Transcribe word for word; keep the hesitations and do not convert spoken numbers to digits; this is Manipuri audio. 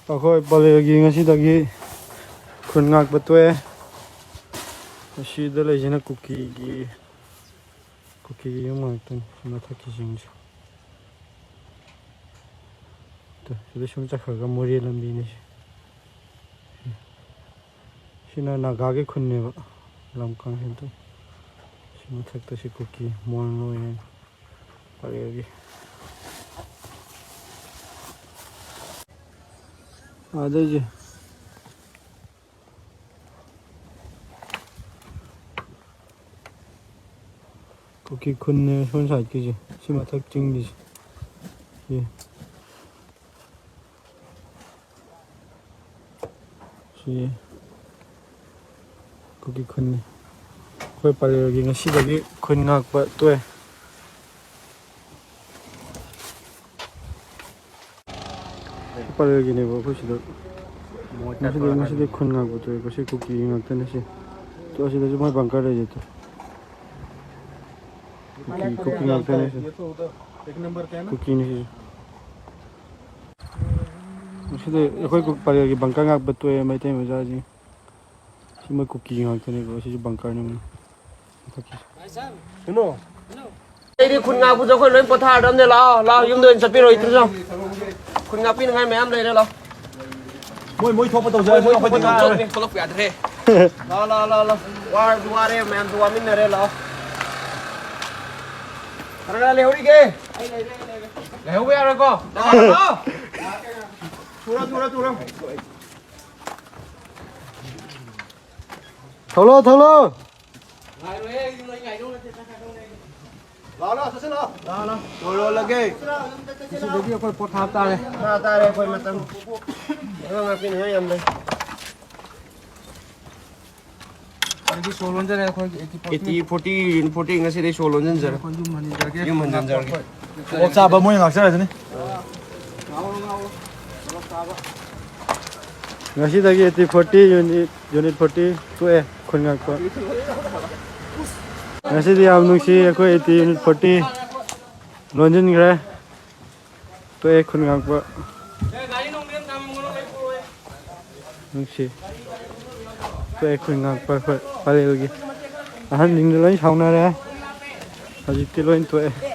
ꯑꯩꯈꯣꯏ ꯄꯂꯦꯜꯒꯤ ꯉꯁꯤꯗꯒꯤ ꯈꯨꯟ ꯉꯥꯛꯄ ꯇꯣꯛꯑꯦ꯫ ꯑꯁꯤꯗ ꯂꯩꯁꯤꯅ ꯀꯨꯀꯤꯒꯤ, ꯀꯨꯀꯤꯒꯤ ꯌꯨꯝ ꯉꯥꯛꯇꯅꯤ, ꯁꯤ ꯃꯊꯛꯀꯤꯁꯤꯡꯁꯦ꯫ ꯇꯨ, ꯁꯤꯗ ꯁꯨꯝ ꯆꯠꯈ꯭ꯔꯒ ꯃꯣꯔꯦ ꯂꯝꯕꯤꯅꯤ ꯁꯤ꯫ ꯁꯤꯅ ꯅꯥꯒꯥꯒꯤ ꯈꯨꯟꯅꯦꯕ, ꯂꯝ ꯀꯥꯡꯁꯤꯟꯗꯨ꯫ ꯁꯤ ꯃꯊꯛꯇ ꯁꯤ ꯀꯨꯀꯤ ꯃꯣꯟ ꯂꯣꯏ ꯍꯥꯏꯅ ꯄꯔꯦꯡꯒꯤ꯫ ꯑꯗꯩꯁꯦ ꯀꯨꯀꯤ ꯈꯨꯟꯅꯦ ꯁꯣꯝ ꯁꯥꯏꯠꯀꯤꯁꯦ, ꯁꯤ ꯃꯊꯛ ꯆꯤꯡꯒꯤꯁꯦ꯫ ꯁꯤ꯫ ꯁꯤ ꯀꯨꯀꯤ ꯈꯨꯟꯅꯤ꯫ ꯑꯩꯈꯣꯏ ꯄꯂꯦꯜꯒꯤ ꯉꯁꯤꯗꯒꯤ ꯈꯨꯟ ꯉꯥꯛꯄ ꯇꯣꯛꯑꯦ꯫ ꯄꯂꯦꯜꯒꯤꯅꯦꯕ ꯑꯩꯈꯣꯏ ꯁꯤꯗ꯫ ꯉꯁꯤꯗꯤ, ꯉꯁꯤꯗꯤ ꯈꯨꯟ ꯉꯥꯛꯄ ꯇꯣꯛꯑꯦ꯫ ꯁꯤ ꯀꯨꯀꯤ ꯉꯥꯛꯇꯅꯦ ꯁꯤ꯫ ꯇꯣ ꯑꯁꯤꯗꯁꯨ ꯃꯣꯏ ꯕꯪꯀꯔ ꯂꯩꯔꯦ ꯇꯣ꯫ ꯀꯨꯀꯤ, ꯀꯨꯀꯤ ꯉꯥꯛꯇꯅꯦ ꯁꯤ꯫ ꯀꯨꯀꯤꯅꯤ ꯁꯤꯁꯨ꯫ ꯉꯁꯤꯗꯤ ꯑꯩꯈꯣꯏ ꯀꯨ-, ꯄꯂꯦꯜꯒꯤ ꯕꯪꯀꯔ ꯉꯥꯛꯄ ꯇꯣꯛꯑꯦ ꯃꯩꯇꯩ ꯃꯆꯥꯁꯤꯡ꯫ ꯁꯤ ꯃꯣꯏ ꯀꯨꯀꯤ ꯉꯥꯛꯇꯅꯦꯀꯣ꯫ ꯁꯤꯁꯨ ꯕꯪꯀꯔꯅꯤ ꯃꯣꯏ ꯃꯊꯛꯀꯤꯁꯦ꯫ ꯀꯩꯅꯣ? ꯑꯩꯗꯤ ꯈꯨꯟ ꯉꯥꯛꯄꯁꯨ ꯑꯩꯈꯣꯏ ꯂꯣꯏ ꯄꯣꯊꯥꯔꯗꯕꯅꯦ꯫ ꯂꯥꯛꯑꯣ, ꯂꯥꯛꯑꯣ, ꯌꯨꯝꯗ ꯑꯣꯏꯅ ꯆꯠꯄꯤꯔꯣ, ꯏꯇ꯭ꯔꯤꯖꯥꯎ꯫ ꯈꯨꯟ ꯉꯥꯛꯄꯤꯅꯉꯥꯏ ꯃꯌꯥꯝ ꯂꯩꯔꯦ, ꯂꯥꯛꯑꯣ꯫ ꯃꯣꯏ, ꯃꯣꯏ ꯊꯣꯛꯄ ꯇꯧꯖꯔꯁꯅꯨ, ꯃꯣꯏ ꯊꯣꯛꯄ ꯑꯩꯈꯣꯏꯗꯤ ꯉꯥꯏꯔꯔꯣꯏ꯫ ꯇꯧꯖꯔꯁꯅꯨ, ꯊꯣꯛꯂꯛꯄ ꯌꯥꯗ꯭ꯔꯦ꯫ ꯂꯥꯛꯑꯣ, ꯂꯥꯛꯑꯣ, ꯂꯥꯛꯑꯣ, ꯂꯥꯛꯑꯣ꯫ ꯋꯥꯔꯁꯨ ꯋꯥꯔꯦ, ꯃꯌꯥꯝꯁꯨ ꯋꯥꯃꯤꯟꯅꯔꯦ, ꯂꯥꯛꯑꯣ꯫ ꯀꯅꯥ ꯀꯅꯥ ꯂꯩꯍꯧꯔꯤꯒꯦ? ꯑꯩ ꯂꯩꯔꯦ, ꯑꯩ ꯂꯩꯔꯦ꯫ ꯂꯩꯍꯧꯕ ꯌꯥꯔꯣꯏꯀꯣ? ꯂꯥꯛꯑꯣ, ꯂꯥꯛꯑꯣ꯫ ꯊꯨꯔꯣ, ꯊꯨꯔꯣ, ꯊꯨꯔꯣ꯫ ꯊꯣꯛꯂꯛꯑꯣ, ꯊꯣꯛꯂꯛꯑꯣ꯫ ꯂꯥꯛꯑꯣ, ꯂꯥꯛꯑꯣ, ꯆꯠꯁꯤ ꯂꯥꯛꯑꯣ꯫ ꯂꯥꯛꯑꯣ, ꯂꯥꯛꯑꯣ꯫ ꯂꯣꯏꯔꯣꯜꯂꯒꯦ꯫ ꯁꯤꯗꯒꯤ ꯑꯩꯈꯣꯏ ꯄꯣꯊꯥ ꯇꯥꯔꯦ꯫ ꯄꯣꯊꯥ ꯇꯥꯔꯦ ꯑꯩꯈꯣꯏ ꯃꯇꯝ꯫ ꯑꯉꯥꯡ ꯉꯥꯛꯄꯤꯅꯤꯉꯥꯏ ꯌꯥꯝ ꯂꯩ꯫ ꯑꯗꯨꯗꯤ ꯁꯣ ꯂꯣꯟꯖꯔꯦ ꯑꯩꯈꯣꯏꯒꯤ eighty forty꯫ Eighty forty, unit forty ꯉꯁꯤꯗꯩ ꯁꯣ ꯂꯣꯟꯖꯟꯖꯔꯦ꯫ ꯑꯩꯈꯣꯏ ꯌꯨꯝ ꯍꯟꯖꯔꯒꯦ꯫ ꯌꯨꯝ ꯍꯟꯖꯟꯖꯔꯒꯦ꯫ ꯑꯣꯛ ꯆꯥꯕ ꯃꯣꯏꯅ ꯉꯥꯛꯆꯔꯁꯤꯅꯤ꯫ ꯉꯁꯤꯗꯒꯤ eighty forty unit, unit forty ꯇꯣꯛꯑꯦ ꯈꯨꯟ ꯉꯥꯛꯄ꯫ ꯉꯁꯤꯗꯤ ꯌꯥꯝ ꯅꯨꯡꯁꯤ, ꯑꯩꯈꯣꯏ eighty unit forty ꯂꯣꯟꯁꯤꯟꯈ꯭ꯔꯦ, ꯇꯣꯛꯑꯦ ꯈꯨꯟ ꯉꯥꯛꯄ꯫ ꯅꯨꯡꯁꯤ꯫ ꯇꯣꯛꯑꯦ ꯑꯩꯈꯣꯏ ꯉꯥꯛꯄ, ꯑꯩꯈꯣꯏ ꯄꯂꯦꯜꯒꯤ ꯑꯍꯟꯁꯤꯡꯗꯣ ꯂꯣꯏ ꯁꯥꯎꯅꯔꯦ꯫ ꯍꯧꯖꯤꯛꯇꯤ ꯂꯣꯏ ꯇꯣꯛꯑꯦ꯫